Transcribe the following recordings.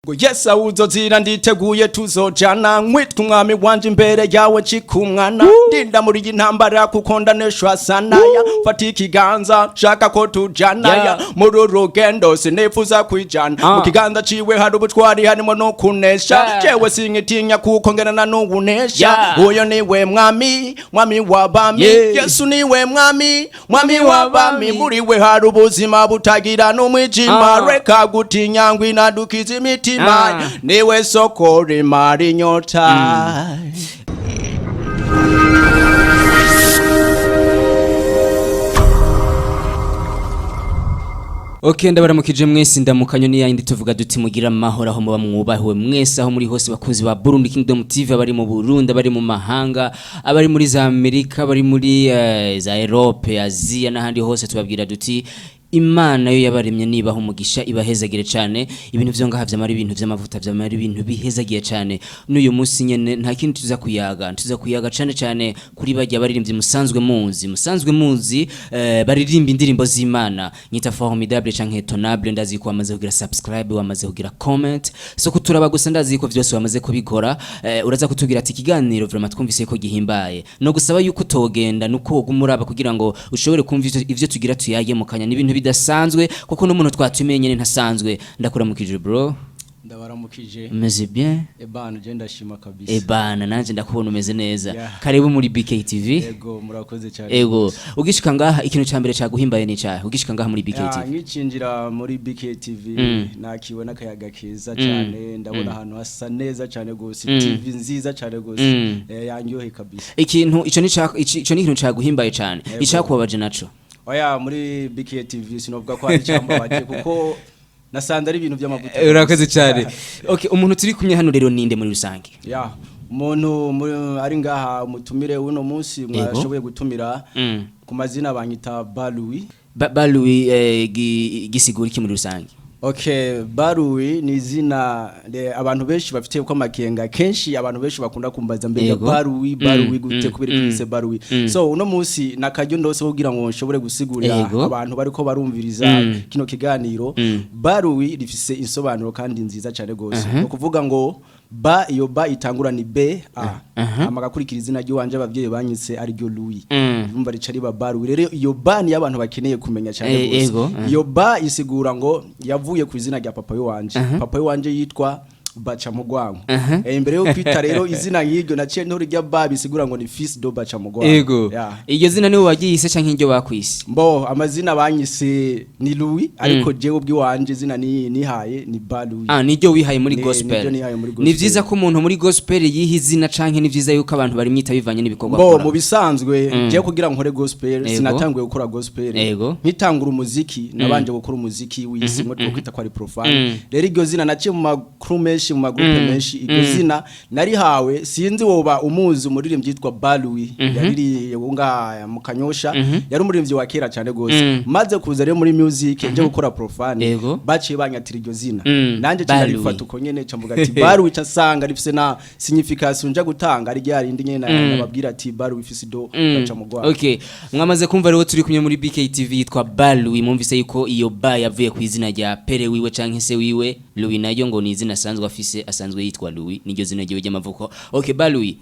Ngo Yesu awuzozira nditeguye tuzojana, nkwitwa umwami wanje imbere yawe ncikumwana, ndinda muri iyi ntambara kuko ndaneshwa sanaya, fata ikiganza shaka ko tujana ya muri uru rugendo sinifuza kwijana. Mu kiganza ciwe hari ubutwari, harimo no kunesha. Jewe sinkitinya kuko ngenana n'uwunesha. Uyo niwe mwami, mwami w'abami. Yesu niwe mwami, mwami w'abami. Muri we hari ubuzima butagira n'umwijima. Reka gutinya, ngwino dukize imitima. Niwe soko rimara inyota. Ok, ndabaramukije mwese. Ndamukanyo ni yindi tuvuga duti mugira amahoro aho muba, mwubahiwe mwese aho muri hose, bakunzi ba Burundi Kingdom TV, abari mu Burundi, abari mu mahanga, abari muri za Amerika, abari muri za Europe, Aziya n'ahandi hose. Tubabwira duti Imana yo yabaremye nibaha umugisha, ibahezagire cyane. Ibintu vyo ngaha vyamara ibintu vy'amavuta, vyamara ibintu bihezagiye cyane. N'uyu munsi nyene nta kindi tuza kuyaga, tuza kuyaga cyane cyane kuri bajya baririmbyi musanzwe muzi baririmba indirimbo z'Imana nyita Formidable canke Tonable. Ndazi ko wamaze kugira subscribe, wamaze kugira comment, so kuturaba gusa ndazi ko vyose wamaze kubikora. Uraza kutubwira ati ikiganiro vraiment twumvise ko gihimbaye, no gusaba yuko utogenda nuko woguma uraba kugira ngo ushobore kumva ivyo tugira tuyage mu kanya. N'ibintu bidasanzwe kuko n'umuntu twatumiye nyene ntasanzwe. Ndakuramukije, bro. Ndabaramukije. Umeze bien? Ebana, je ndashima kabisa. Ebana, nanje ndakubona umeze neza. Karibu muri BKTV. Ego, murakoze cyane. Ego, ugishika ngaha ikintu ca mbere caguhimbaye ni cahe ugishika ngaha muri BKTV? Nkicinjira muri BKTV nakiwe n'akayaga keza cyane. Ndabona ahantu hasa neza cyane gose, TV nziza cyane gose. Yanyohe kabisa. Ikintu ico ni ico ni ikintu caguhimbaye cane. Icakubabaje naco? Oya, muri BKTV sinovuga ko hari icyambabaje kuko nasanze ari ibintu by'amavuta. Urakoze cyane. Okay, umuntu turi kumwe hano rero ninde muri rusange? Ya, umuntu ari ngaha, umutumire w'uno munsi mwashoboye gutumira, ku mazina banyita Balui. Balui gisigura iki muri rusange? Okay, Barui ni izina abantu benshi bafite uko amakenga. Kenshi abantu benshi bakunda kumbaza mbega Barui, Barui gute, kubera ikise Barui. So uno munsi nakaryo ndose kugira ngo nshobore gusigurira abantu bariko barumviriza kino kiganiro. Barui rifise insobanuro kandi nziza cyane gose. No kuvuga ngo ba, iyo ba itangura ni B A, hama gakurikira izina ry'iwanje abavyeyi banyise ari ryo Louis. Urumva rica riba Barui. Rero iyo ba ni abantu bakeneye kumenya cyane gose. Iyo ba isigura ngo yavuye ku izina rya papa wanje. Papa wanje yitwa Bacamugwango. Imbere yo kwita rero izina nk'iryo, naciye ntora irya ba bisigura ngo ni fils de Bacamugwango. Yeah. Iryo zina niwe wagiyise canke iryo bakwise? Mbo amazina banyise ni Louis, ariko jewe ubwiwanje izina ni nihaye ni Balui. Ah, niryo wihaye muri gospel? Niryo nihaye muri Ni gospel. vyiza ko umuntu muri gospel yiha izina, canke ni vyiza yuko abantu barimwita bivanye n'ibikorwa Mbo akora? mu bisanzwe jewe kugira nkore gospel sinatanguye gukora gospel. Nkitangura umuziki nabanje gukora umuziki w'isi mwe twokwita ko ari profane. Rero iryo zina naciye mu makuru menshi, mu magroupe menshi, iryo zina narihawe, sinzi woba umuzi, umuririmbyi yitwa Balui yaririye nga mu Kanyosha, yari umuririmbyi wa kera cyane gose. Maze kuza rero muri music nje gukora profane, baciye banyatira iryo zina. Nanje Balui. cyarifata uko nyene, ca mvuga ati Balui, ca sanga rifise na signification nja gutanga ari rya rindi nyene nababwira ati Balui fils de baca mu Rwanda. Okay, mwamaze kumva rero turi kumwe muri BKTV yitwa Balui. Mwumvise yuko iyo ba yavuye ku izina rya pere wiwe canke se wiwe. Louis nayo ngo ni izina asanzwe afise, asanzwe yitwa Louis, niryo zina ryiwe ry'amavuko. Okay, Balui,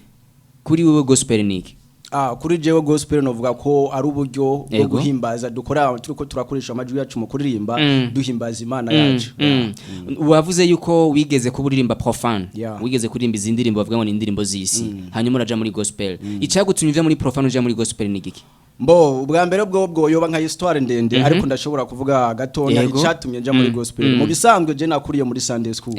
kuri wewe gospel niki? Ah, kuri jewe gospel novuga ko ari uburyo bwo guhimbaza dukora turiko turakoresha amajwi yacu mu kuririmba, duhimbaza Imana yacu. Wavuze yuko wigeze kuba uririmba profane. Wigeze kuririmba izi ndirimbo bavuga ngo ni indirimbo z'isi, hanyuma uraja muri gospel. Icagutumye uva muri profane uja muri gospel ni giki? Mbo ubwa mbere bwo yoba nka histoire ndende, ariko ndashobora kuvuga gatonya icatumye nja muri gospel. Mu bisanzwe je nakuriye muri Sunday school.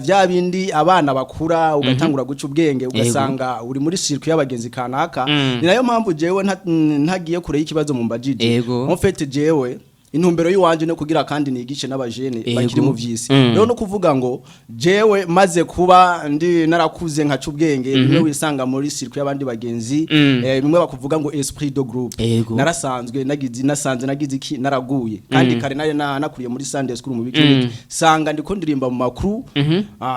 Vya bindi abana bakura ugatangura guca ubwenge, ugasanga uri muri circuit y'abagenzi kanaka. Ni nayo mpamvu jewe ntagiye kure y'ikibazo mu mbajije. En fait jewe intumbero yiwanje no kugira kandi nigishe n'abajene bakiri mu vyisi. Rero no kuvuga ngo jewe maze kuba ndi narakuze nkaca ubwenge, bimwe wisanga muri circuit y'abandi bagenzi, bimwe bakuvuga ngo esprit de groupe. Narasanzwe nagize, nasanze nagize iki, naraguye kandi kare nari nakuriye muri Sunday school mu bikini, sanga ndiko ndirimba mu makuru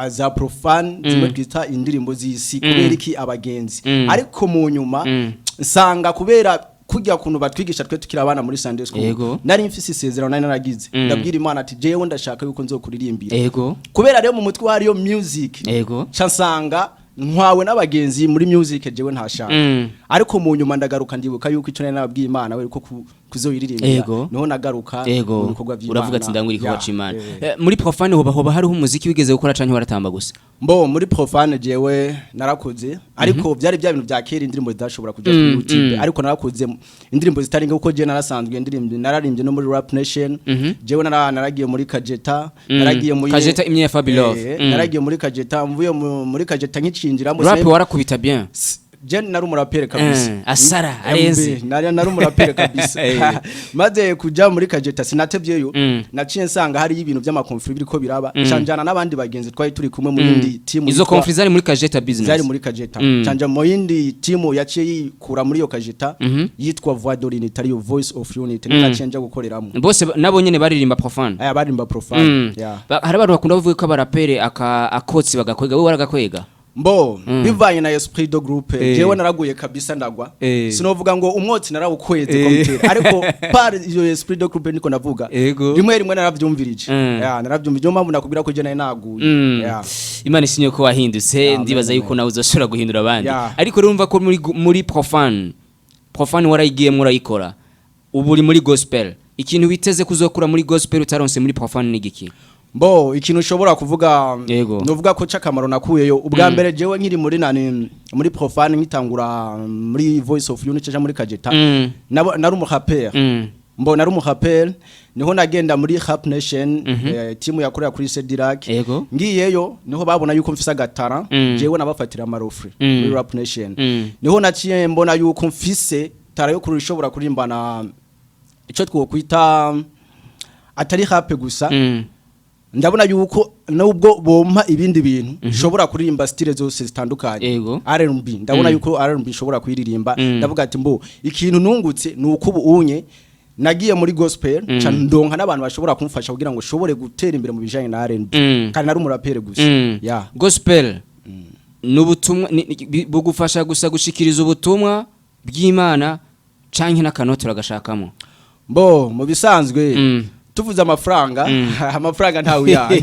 za profane, zimwe twita indirimbo z'isi, kubera iki? Abagenzi. Ariko mu nyuma nsanga kubera Kurya kuntu batwigisha twe tukiri abana muri Sunday school, nari mfise isezerano nari naragize, ndabwira Imana ati: "Jewe ndashaka yuko nzokuririmbira." Kubera rero mu mutwe hariyo music, ca nsanga ntwawe n'abagenzi muri music jewe ntashaka. Ariko mu nyuma ndagaruka, ndibuka yuko ico nari nababwiye Imana we ko kuzoyiririmbira, niho nagaruka mu bikorwa vy'Imana. Uravuga ati ndangura igikorwa Ya, c'Imana. Muri profane hoba hariho umuziki wigeze gukora canke waratamba gusa? Mbo muri profane jewe narakoze, ariko byari bya bintu bya kera, indirimbo zidashobora kuja kuri YouTube. Ariko narakoze indirimbo zitari nke, kuko je narasanzwe indirimbo nararimbye no muri Rap Nation. Jewe naragiye muri Kajeta, naragiye muri Kajeta imwe ya Fabi Love. Naragiye muri Kajeta, mvuye muri Kajeta nkicinjiramo, Rap warakubita bien. Je nari umurapere kabisa. Asara, MB, arenze. nari umurapere kabisa. Maze kuja muri Kajeta sinatevyeyo, naciye nsanga hari ibintu by'ama conflits biriko biraba, canjana n'abandi bagenzi twari turi kumwe mu yindi team Izo conflits zari muri Kajeta business? Zari muri Kajeta. Canja mu yindi team yaciye yikura muri iyo Kajeta, yitwa Voix de l'Unité, ariyo Voice of Unity, mm. Naciye nja gukoreramo. Bose nabo nyene baririmba profane? Aya, barimba profane. Yeah. Hari abantu bakunda kuvuga ko abarapere aka akotsi bagakwega, wowe waragakwega? Mbo bivanye na esprit de groupe, jewe naraguye kabisa, ndagwa. Sinovuga ngo umwotsi narawukweze komutera, ariko par iyo esprit de groupe niko navuga, rimwe rimwe naravyumvirije. Ya, naravyumvirije, niyo mpamvu nakubwira ko je nari naguye. Ya. Imana isinye ko wahindutse. Ndibaza Amen. yuko nawe uzoshobora guhindura abandi. Yeah. Ariko rero urumva ko muri profane warayigiyemo urayikora, ubu uri muri gospel. Ikintu witeze kuzokura muri gospel utaronse muri profane ni igiki? Mbo ikintu ushobora kuvuga, nuvuga ko c'akamaro nakuyeyo ubwa mbere, jewe nkiri muri nani, muri profane, nkitangura muri Voice of Unity cyangwa muri Kajeta, nari umuraperi. Mbo nari umuraperi, niho nagenda muri Rap Nation, timu yakorera kuri Cedirak. Ngiyeyo niho babona yuko mfise agatara. Jewe nabafatira amarofre muri Rap Nation. Niho naciye mbona yuko mfise talent yo kurishobora kurimbana ico twokwita atari rap gusa. Ndabona yuko nubwo bompa ibindi bintu nshobora kuririmba style zose zitandukanye. R&B, ndabona yuko R&B nshobora kuyiririmba. Ndavuga ati mbo ikintu nungutse ni uko ubu unye nagiye muri gospel, ca ndonka n'abantu bashobora kumfasha kugira ngo nshobore gutera imbere mu bijanye na R&B, kandi nari umurapere gusa. Yeah. Gospel ni ubutumwa bugufasha gusa gushikiriza ubutumwa bw'Imana canke n'akanoti uragashakamo? Mbo mu bisanzwe, tuvuze amafaranga, amafaranga ntawe uyanga,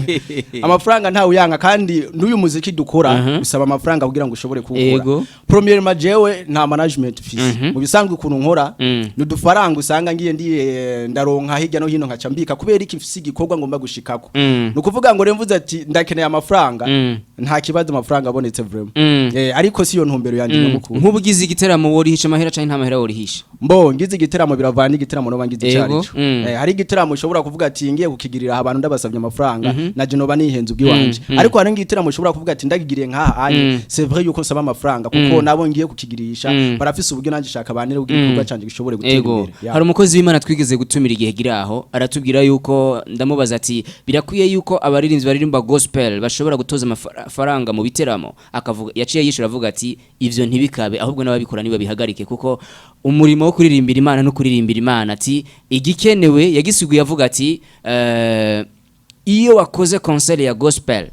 amafaranga ntawe uyanga, kandi n'uyu muziki dukora usaba amafaranga kugira ngo ushobore kuwukora. Premièrement, jewe nta management fees. Mu bisanzwe ukuntu nkora, ni udufaranga usanga ngiye ndiye ndaronka hirya no hino, nkaca mbika, kubera iki mfise igikorwa ngomba gushikako. Ni ukuvuga ngo rero mvuze ati ndakeneye amafaranga, nta kibazo, amafaranga abonetse vraiment. Ariko si yo ntumbero yanjye nyamukuru. Nk'ubu ugize igiteramo worihisha amahera canke nta mahera worihisha? Mbo ngize igiteramo, biravana n'igiteramo noba ngize icarico. Hari igiteramo ushobora kuvuga ati ngiye kukigirira abantu ndabasabye amafaranga, naje noba nihenze ubwiwanje. Ariko hari n'igiteramo ushobora kuvuga ati ndagigiriye nkaha anye, c'est vrai yuko nsaba amafaranga, kuko nabo ngiye kukigirisha barafise uburyo, nanje shaka banire kugira igikorwa canje gishobore gutera imbere. Yeah. Hari umukozi w'Imana twigeze gutumira igihe gira aho, aratubwira yuko, ndamubaza ati birakwiye yuko abaririmbyi baririmba gospel bashobora gutoza amafaranga mu biteramo? Akavuga, yaciye yishura avuga ati ivyo ntibikabe, ahubwo n'ababikora niba bihagarike, kuko umurimo wo kuririmbira Imana no kuririmbira Imana, ati igikenewe, yagisiguye avuga ati iyo wakoze concert ya gospel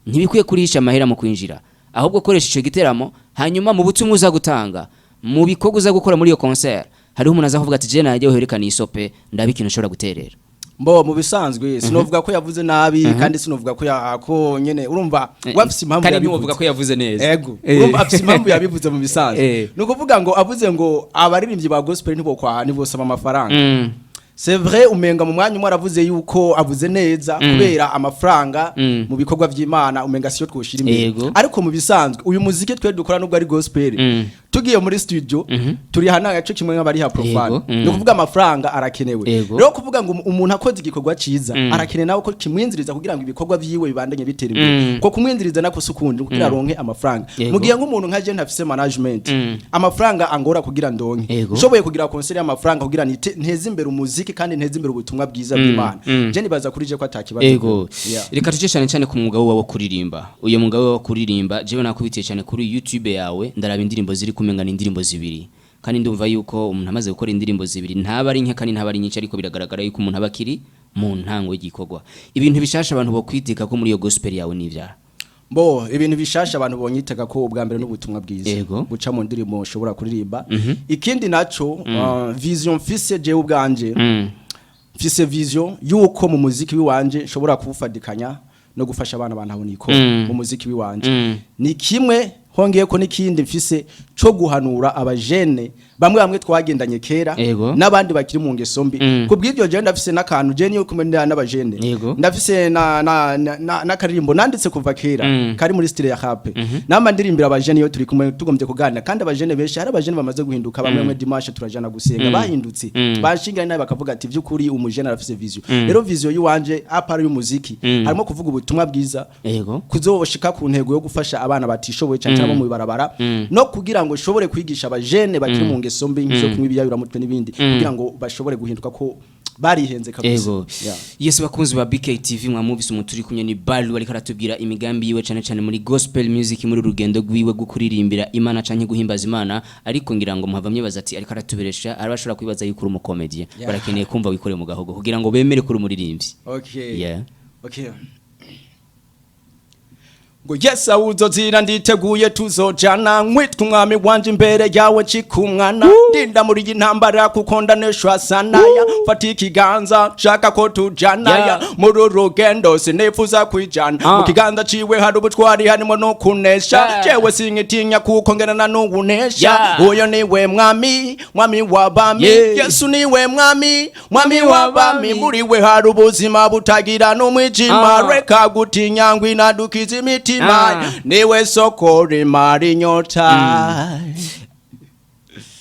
ntibikwiye kurisha amahera mu kwinjira, ahubwo koresha icyo giteramo, hanyuma mu butumwa uza gutanga, mu bikorwa uza gukora muri iyo concert, hariho umuntu aza kuvuga ati je najye werekana isope, ndabe ikintu ushobora guterera. Mbo mu bisanzwe sinovuga ko yavuze nabi, kandi sinovuga ko ko nyene urumva wafise impamvu Kandi yabivuze. ntiwovuga ko yavuze neza. Ego, urumva afise impamvu yabivuze. Mu bisanzwe, ni ukuvuga ngo avuze ngo abaririmbyi ba gospel nibo kwa nibosaba amafaranga, c'est vrai, umenga mu mwanya umwe aravuze yuko avuze neza, kubera amafaranga mu bikorwa vy'Imana umenga siyo twoshira imbere. Ariko mu bisanzwe uyu muziki twe dukora, nubwo ari gospel, tugiye muri studio turi hana agace kimwe nk'abari ha profane. Ni ukuvuga amafaranga arakenewe. Rero kuvuga ngo umuntu akoze igikorwa ciza, arakeneye nawe ko kimwinziriza kugira ngo ibikorwa vyiwe bibandanye bitera imbere. Ko kumwinziriza nako sukundi kugira aronke amafaranga. Mu gihe nk'umuntu nka je ntafise management, amafaranga angora kugira ndonke, nshoboye kugira concert y'amafaranga kugira nteze imbere umuziki kandi nteze imbere ubutumwa bwiza bw'Imana, je nibaza kuri je ko atakibazo. Ego. Reka tuje cyane cyane ku mwuga wawe wo kuririmba. Uyu mwuga wawe wo kuririmba, jewe nakubitiye cyane kuri YouTube yawe, ndaraba indirimbo ziri kumenga ni indirimbo zibiri, kandi ndumva yuko umuntu amaze gukora indirimbo zibiri ntaba ari nke kandi ntaba ari nyinshi, ariko biragaragara yuko umuntu aba akiri mu ntango y'igikorwa. Ibintu bishasha abantu bo kwitika ko muri iyo gospel yawe ni ivyaha? Bo, ibintu bishasha abantu bonyitega ko ubwa mbere n'ubutumwa bwiza buca mu ndirimbo ushobora kuririmba. Ikindi naco, vision mfise jewe ubwanje, mfise vision yuko mu muziki wiwanje nshobora kuwufadikanya no gufasha abana bantabona ikora mu muziki wiwanje. Ni kimwe, hongeye ko n'ikindi mfise co guhanura abajene bamwe bamwe twagendanye kera n'abandi bakiri mu ngeso mbi. Kubw'ivyo, je ndafise n'akantu, je niyo kumwe n'abajene, ndafise na n'akaririmbo nanditse kuva kera kari muri style ya rap, nama ndirimbira abajene iyo turi kumwe, tugombye kuganira. Kandi abajene benshi, hari abajene bamaze guhinduka bamwe bamwe, dimanche turajana gusenga, bahindutse, bashinga nawe bakavuga ati: "Vy'ukuri umujene arafise vision." Rero vision yiwanje, à part y'umuziki, harimo kuvuga ubutumwa bwiza, kuzoshika ku ntego yo gufasha abana batishoboye cyane cyane bo mu ibarabara, no kugira ngo shobore kwigisha abajene bakiri mu ngeso mbi nk'izo kunywa ibiyayuramutwe n'ibindi, kugira ngo bashobore guhinduka ko barihenze kabisa. Yeah. Yes, bakunzi ba BKTV, mwamuvise umuntu turi kumwe ni Balu, ariko aratubwira imigambi yiwe cyane cyane muri gospel music, muri rugendo rwiwe rwo kuririmbira Imana canke guhimbaza Imana. Ariko ngira ngo muhava mwibaza ati ariko aratuberesha, arabashobora kwibaza yuko uri umukomediye. Barakeneye kumva wikoreye mu gahogo kugira ngo bemere ko uri umuririmbyi. Okay. Okay. Ngo yes, awuzozira nditeguye, tuzojana, nkwitwa umwami wanje imbere yawe nshikumwana, ndinda muri iyi ntambara kuko ndaneshwa sana ya fata ikiganza, shaka ko tujana ya muri uru rugendo sinifuza kwijana. Mu kiganza ciwe hari ubutwari, harimo no kunesha. Jewe sinkitinya kuko ngenana n'uwunesha. Uyo niwe mwami, mwami w'abami. Yesu niwe mwami, mwami w'abami. Muri we hari ubuzima butagira n'umwijima. Reka gutinya, ngwino dukize imitima. Niwe soko rimara inyota.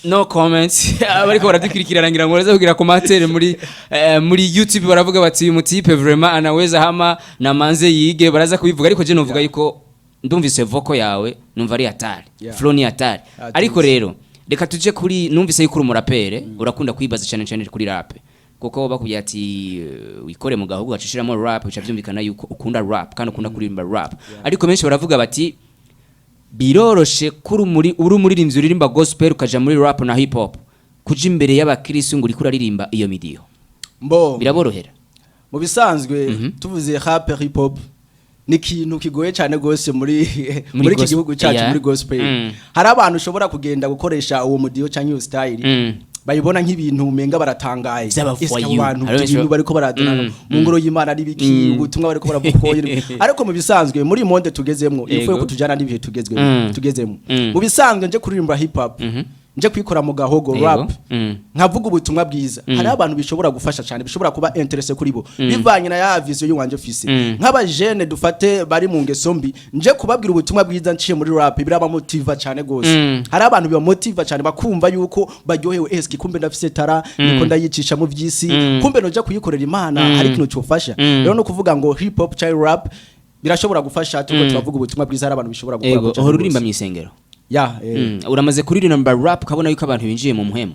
No comments. Abariko baradukurikirana ngira ngo baraza kugira commentaire muri YouTube, baravuga bati: "Uyu mutipe vraiment anaweza hama na manze yige." Baraza kubivuga, ariko je novuga yuko ndumvise vocal yawe, numva ari hatari. Flow ni hatari. Ariko rero reka tuje kuri, numvise yuko uri umurapere, urakunda kwibaza cyane cyane kuri rap, kuko bakubwiye ati wikore mu gahugu gacishiramo rap, bica vyumvikana yuko ukunda rap kandi ukunda kuririmba rap. Ariko benshi baravuga bati biroroshe kuri muri uri umuririmbyi uririmba gospel ukaja muri rap na hip hop, kuja imbere y'abakristo ngo uriko uraririmba iyo midiho, Mbo, biraborohera? Mu bisanzwe, tuvuze rap, hip hop ni ikintu kigoye cyane gose muri iki gihugu cyacu, muri gospel. Hari abantu ushobora kugenda gukoresha uwo mudiho cyangwa iyo style, bayibona nk'ibintu umenga baratangaye. Vy'abavoyou. Ese abo bantu, Hari benshi ibintu bariko barazana mu ngoro y'Imana ari biki? Ubutumwa bariko baravuga ko, ariko mu bisanzwe muri monde tugezemwo, ifu yo kutujana n'ibihe tugezwemo, tugezemo. Mu bisanzwe nje kuririmba hip hop, nje kwikora mu gahogo rap, nkavuga ubutumwa bwiza, hari abantu bishobora gufasha cyane, bishobora kuba intéressé kuri bo, bivanye na ya vision y'uwanje fise. Nk'abajene dufate bari mu ngeso mbi, nje kubabwira ubutumwa bwiza nciye muri rap, birabamotiva cyane gose. Hari abantu bibamotiva cyane, bakumva yuko baryohewe: "Eski kumbe ndafise tara, niko ndayicisha mu vyisi, kumbe noja kuyikorera Imana, hari ikintu cyofasha." Rero no kuvuga ngo hip hop cyangwa rap birashobora gufasha, tuko turavuga ubutumwa bwiza, hari abantu bishobora gukora Ego, uhora uririmba mw'isengero? Ya. Uramaze kuririmba rap ukabona yuko abantu binjiye mu muhemu?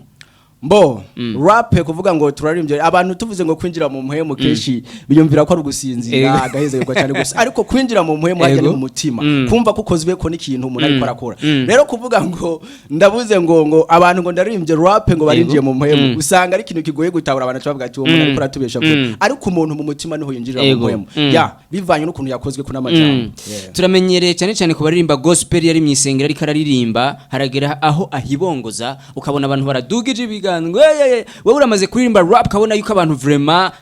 Mbo, rap, kuvuga ngo turarimbye abantu, tuvuze ngo kwinjira mu muhemu, kenshi biyumvira ko ari ugusinzira, agahezerwa cyane gusa. Ariko kwinjira mu muhemu hajya ni mu mutima, kumva ko ukozwe ko n'ikintu umuntu ariko arakora. Rero kuvuga ngo ndabuze ngo abantu ngo ndaririmbye rap ngo barinjiye mu muhemu, usanga ari ikintu kigoye gutahura. Abantu bavuga ati: "Uwo muntu ariko aratubesha vuba." Ariko umuntu mu mutima niho yinjirira mu muhemu, ya bivanye n'ukuntu yakozwe ko n'amajambo. Turamenyereye cyane cyane ku baririmba gospel, yari mu isengero ariko araririmba, haragera aho ahibongoza, ukabona abantu baradugije ibiganza ngo "Hey, hey, hey." Wowe uramaze kuririmba rap ukabona yuko abantu vraiment,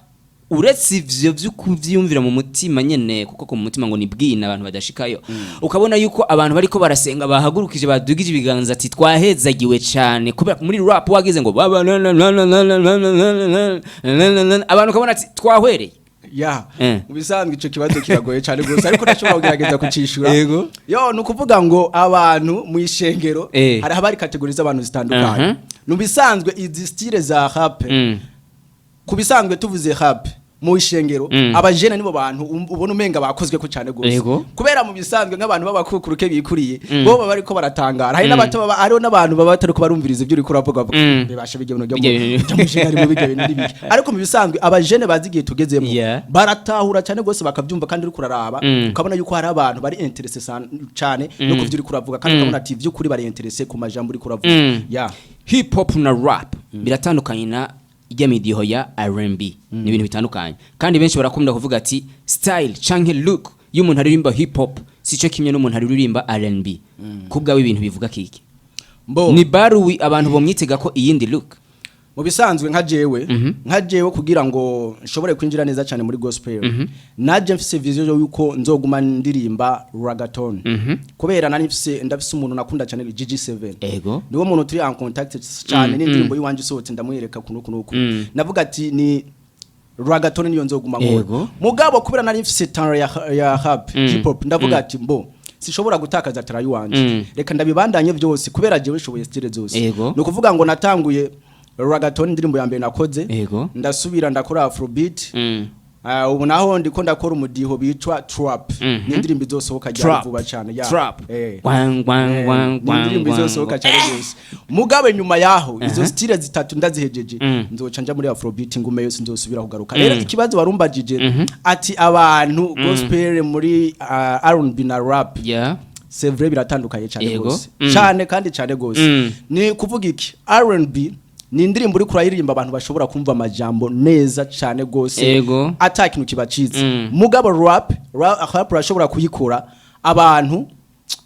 uretse ivyo vyo kuvyiyumvira mu mutima nyene, kuko ku mutima ngo ni bwina abantu badashikayo, ukabona yuko abantu bariko barasenga bahagurukije, badugije ibiganza ati twahezagiwe cyane kubera muri rap wagize ngo baba na na na na na na na na na na na na, abantu ukabona ati twahwereye? Ya, mu bisanzwe ico kibazo kiragoye cyane gose, ariko ndashobora kugerageza kucishura. Yo, ni ukuvuga ngo abantu mu ishengero, hari habari catégories z'abantu zitandukanye. Mu bisanzwe izi style za rap, ku bisanzwe tuvuze rap mu ishengero, abajene nibo bantu ubona umenga bakozwe ko cyane gose, kubera mu bisanzwe nk'abantu b'abakukuruke bikuriye, bo baba bariko baratangara. Hari n'abato baba, hariho n'abantu baba batariko barumviriza ibyo uriko uravuga, bavuga bibasha bijya bintu Bijya bintu- byo mushinga ari mu bijya bintu n'ibiki. Ariko mu bisanzwe abajene bazi igihe tugezemo, baratahura cyane gose, bakavyumva. Kandi uriko uraraba, ukabona yuko hari abantu bari intéressé cyane no kuvyo uriko uravuga, kandi ukabona ati vy'ukuri bari intéressé ku majambo uriko uravuga. Ya. Hip hop na rap biratandukanye na ijya midiho ya R&B, ni ibintu bitandukanye. Kandi benshi barakunda kuvuga ati style canke look Y'umuntu aririmba hip hop sico kimwe n'umuntu aririmba R&B. Kubwawe ibintu bivuga kiki? Mbo Ni Baruwi abantu bomwitega ko iyindi look? Mu bisanzwe nka jewe kugira ngo nshobore kwinjira neza cyane muri gospel, naje mfise vision yuko nzoguma ndirimba reggaeton, kubera nari mfise, ndafise umuntu nakunda cyane, GG7. Niwo muntu turi en contact cyane, n'indirimbo yiwanje isohotse ndamwereka kuno kuno. Navuga ati ni reggaeton niyo nzoguma nkora. Mugabo kubera nari mfise talent ya rap, hip hop, ndavuga ati mbo sishobora gutakaza talent yiwanje, reka ndabibandanye byose kubera jewe nshoboye style zose. Ni ukuvuga ngo natanguye reggaeton, indirimbo ya mbere nakoze, ndasubira ndakora afrobeat. Ubu naho ndiko ndakora umudiho bitwa trap. Ni indirimbo izosohoka ryari Trap. vuba cyane ya. Trap. Gwang, gwang, gwang, Ni gwang, indirimbo gwang. izosohoka cyane rwose. Mugabe nyuma yaho izo style zitatu ndazihejeje, nzoca nja muri afrobeat ngumeyo, sinzosubira kugaruka. Rero ikibazo warumbajije ati abantu gospel muri R&B na rap, c'est vrai, biratandukanye cyane gose, cyane kandi cyane gose. Ni kuvuga iki? R&B ni indirimbo uri kurayiririmba abantu bashobora kumva amajambo neza cyane gose, ata kintu kibacitse. Mugabo rap urashobora kuyikora abantu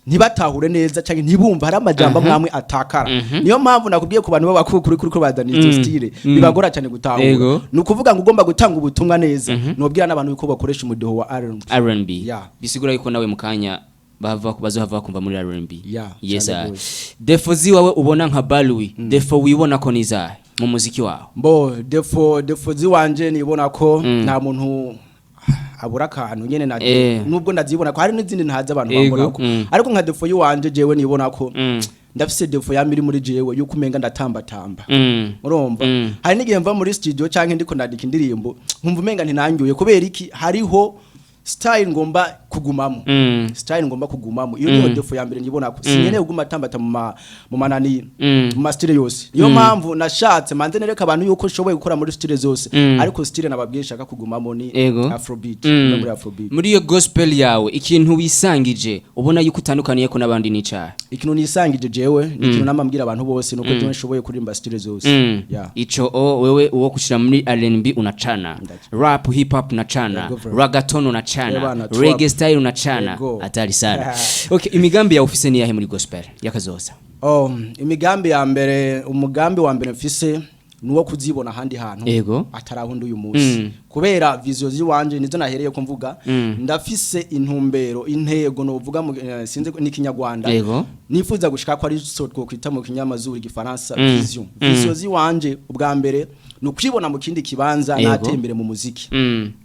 ntibatahure neza cyangwa ntibumva, hari amajambo amwe atakara. Niyo mpamvu nakubwiye ku bantu b'abakuru kuri ko bazana izo style, bibagora cyane gutahura. Ni ukuvuga ngo ugomba gutanga ubutumwa neza, nobwira n'abantu yuko bakoresha umudiho wa R&B. R&B. Yeah. Bisigura yuko nawe mukanya bava bazohava bakumva muri R&B. Yeah, yes. cyane Ah. Défauts ziwawe ubona nka Balui, défaut wibona ko nizahe mu muziki wawe? Mbo défaut ziwanje nibona ko nta muntu abura akantu nyene na nubwo ndazibona ko hari n'izindi ntazi abantu bambona ko, ariko nka défaut yiwanje jewe nibona ko ndafise défaut yama iri muri jewe yuko umenga ndatambatamba. Urumva, hari n'igihe mva muri studio canke ndiko ndandika indirimbo nkumva umenga ntinangyuye. Kubera iki? Hariho style ngomba kugumamo. Style ngomba kugumamo, iyo niyo défaut ya mbere nibona ko sinkeneye kuguma tambata mu manani, mu ma style yose. Niyo mpamvu nashatse manze nereka abantu yuko nshoboye gukora muri style zose, ariko style nababwiye nshaka kugumamo ni afrobeat, no muri afrobeat. Muri iyo gospel yawe, ikintu wisangije ubona yuko utandukaniye ko n'abandi n'icahe? Ikintu nisangije jewe ni ikintu namambwira abantu bose, nuko jewe nshoboye kuririmba style zose. Yeah. Ico o wewe uwo kushira muri R&B unachana, Ndacha. rap, hip hop unachana, Yego, bro. reggaeton unachana, Bana, trap. Reggae style unachana. Yego. Hatari sana. Okay, imigambi yawe ufise ni yahe muri gospel yakazoza? Oh, imigambi ya mbere, umugambi wa mbere mfise nuwo kuzibona ahandi hantu atarahundi uyu munsi, kubera vision ziwanje nizo nahereye ko mvuga. Ndafise intumbero, intego novuga mu sinzi ni Kinyarwanda, nifuza gushika ko ari so twokwita mu kinyamazuru igifaransa vision. Vision ziwanje ubwa mbere ni ukwibona mu kindi kibanza, natembere mu muziki.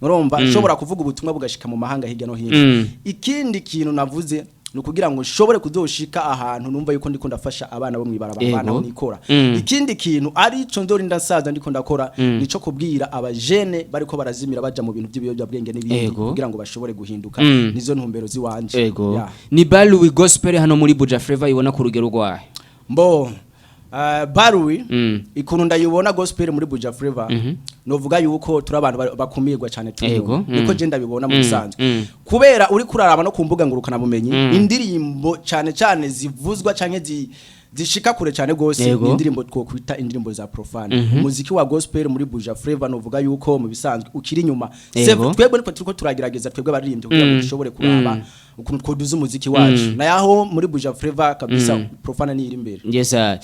Urumva, nshobora kuvuga ubutumwa bugashika mu mahanga hirya no hino. Ikindi kintu navuze ni ukugira ngo nshobore kuzoshika ahantu numva yuko ndiko ndafasha abana bo mwibarabara, abana bo nikora. Ikindi kintu arico nzorinda nsaza ndiko ndakora, nico kubwira abajene bariko barazimira baja mu bintu by'ibiyobyabwenge n'ibindi, kugira ngo bashobore guhinduka. Nizo ntumbero ziwanje. Yeah. Ni Balui gospel hano muri Buja Flavor ibona ku rugero rwahe? Mbo Barui, ikuntu ndayibona gospel muri Buja Flavor, novuga yuko turi abantu bakumirwa cyane turi, niko je ndabibona mu bisanzwe, kubera uri kuraraba no ku mbuga ngurukana bumenyi, indirimbo cyane cyane zivuzwa canke zishika kure cyane gose ni indirimbo twokwita indirimbo za profane. Umuziki wa gospel muri Buja Flavor novuga yuko mu bisanzwe ukiri inyuma. Twebwe niko turiko turagerageza, twebwe abaririmbyi, kugira ngo dushobore kuraba ukuntu twoduza umuziki wacu. Nayaho muri Buja Flavor kabisa profane ni iri imbere. Yes, sir.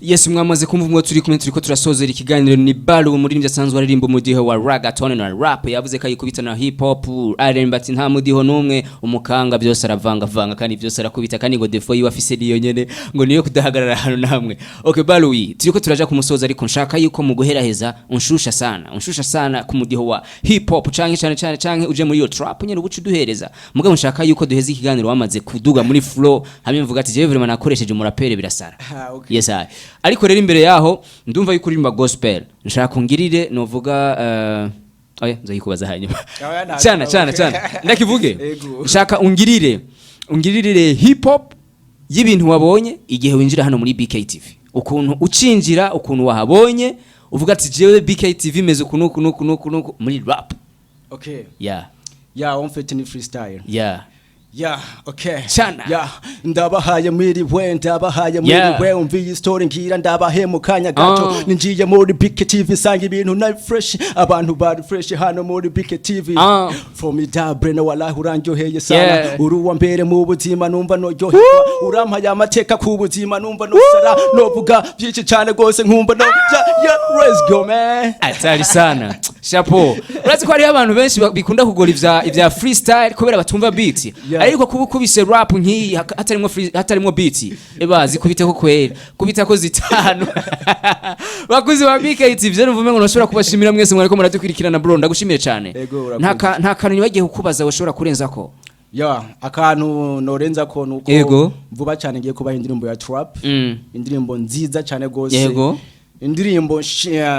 Yes, mwamaze kumva umwe turi kumwe, turiko turasozera ikiganiro, ni Balu, umuririmbyi asanzwe aririmba umudiho wa reggaeton na rap. Yavuze ko ayikubita na hip hop, R&B, ati nta mudiho numwe umukanga, byose aravanga vanga kandi byose arakubita, kandi ngo défaut yiwe afise niyo nyene ngo niyo kudahagarara ahantu namwe. Okay Balu, turiko turaja kumusoza, ariko nshaka yuko mu guheraheza unshusha sana, unshusha sana ku mudiho wa hip hop canke cane cane canke uje muri iyo trap nyene ubuca uduhereza. Mugabo nshaka yuko duheza ikiganiro wamaze kuduga muri flow, hamwe mvuga ati jewe vraiment nakoresheje umuraperi birasara. Ah, okay. Yes, I. Ariko rero imbere yaho ndumva yuko uririmba gospel, nshaka ungirire novuga oya, nzoyikubaza hanyuma. Oya, nta- Chana chana chana ndakivuge. Ego. Nshaka ungirire hip hop y'ibintu wabonye igihe winjira hano muri BKTV, ukuntu ucinjira, ukuntu wahabonye, uvuga ati jewe BKTV imeze uku nuku nuku nuku nuku muri rap. Okay. Yeah. Yeah, en fait ni freestyle. Yeah, okay. Chana. Yeah, ndabahaye mwiriwe, ndabahaye mwiriwe, umva iyi story ngira ndabahe mu kanya gato. Ninjiye muri BK TV nsanga ibintu na fresh, abantu bari fresh hano muri BK TV. Formidable na wallahi urandyoheye sana. Uri uwa mbere mu buzima, numva noryoherwa. Urampaye amateka ku buzima, numva nosara, novuga byinshi cyane gose, nkumva no yeah, let's go, man. Atari sana, chapeau. Urazi ko hariho abantu benshi bikunda kugora ivya freestyle kubera batumva beat. Ariko kuba ukubise rap nk'iyi hatarimwo beat, eba zikubiteko kwera, kubitako zitanu. Bakuzi ba BKT, ivyo numva ngo nashobora kubashimira mwese mwariko muradukurikirana. Bro, ndagushimiye cyane. Ego, urakoze. Nta kantu nibagiye kukubaza ushobora kurenzako? Ya, akantu norenza ko nuko vuba cyane ngiye kubaha indirimbo ya trap, indirimbo nziza cyane gose. Indirimbo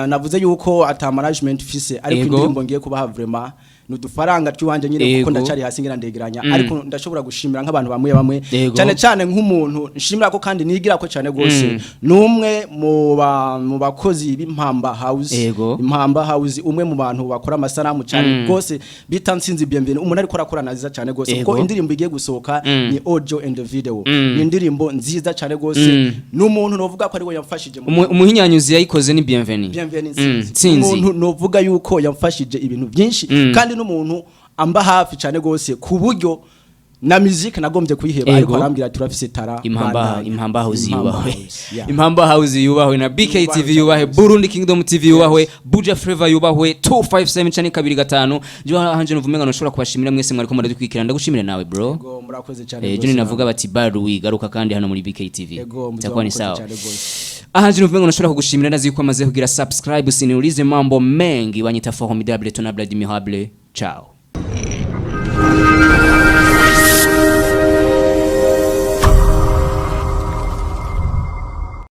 navuze yuko ata management fise, ariko indirimbo ngiye kubaha vraiment ni udufaranga tw'iwanje nyine, kuko ndacyari hasi ngira ndegeranya, ariko ndashobora gushimira nk'abantu bamwe bamwe, cyane cyane nk'umuntu nshimira ko kandi nigira ko cyane gose, numwe mu bakozi b'Impamba House. Impamba House, umwe mu bantu bakora amasanamu cyane gose, bita Nsinzi Bienvenue, umuntu ariko arakora nziza cyane gose, kuko indirimbo igiye gusohoka ni audio and video, ni indirimbo nziza cyane gose. N'umuntu novuga ko ari we yamfashije Umuhinyanyuzi yayikoze ni Bienvenue. Bienvenue Nsinzi. Nsinzi. Umuntu novuga yuko yamfashije ibintu byinshi, kandi n'umuntu amba hafi cyane gose, ku buryo na music nagombye kuyiheba, ariko arambwira turafise tara. Impamba Bandanya. Impamba House Impamba yubahwe. House, yeah. Impamba House yubahwe na BK Yubahwe TV yubahwe. cyane. Burundi Kingdom TV yubahwe, Buja Flavor yubahwe, 257 chane 25 jo hanje. Numva umenga nshobora kubashimira mwese mwariko muradukwikirana. Ndagushimire nawe, bro. Yego, murakoze cyane gose. Juni navuga bati baruwi garuka kandi hano muri BK TV. Yego, Itakuwa ni murakoze sawa. cyane gose. Aha numva ngo nashobora kugushimira, nazi yuko amaze kugira subscribe. Siniulize mambo mengi, wanyita Formidable Tonable Admirable. Ciao.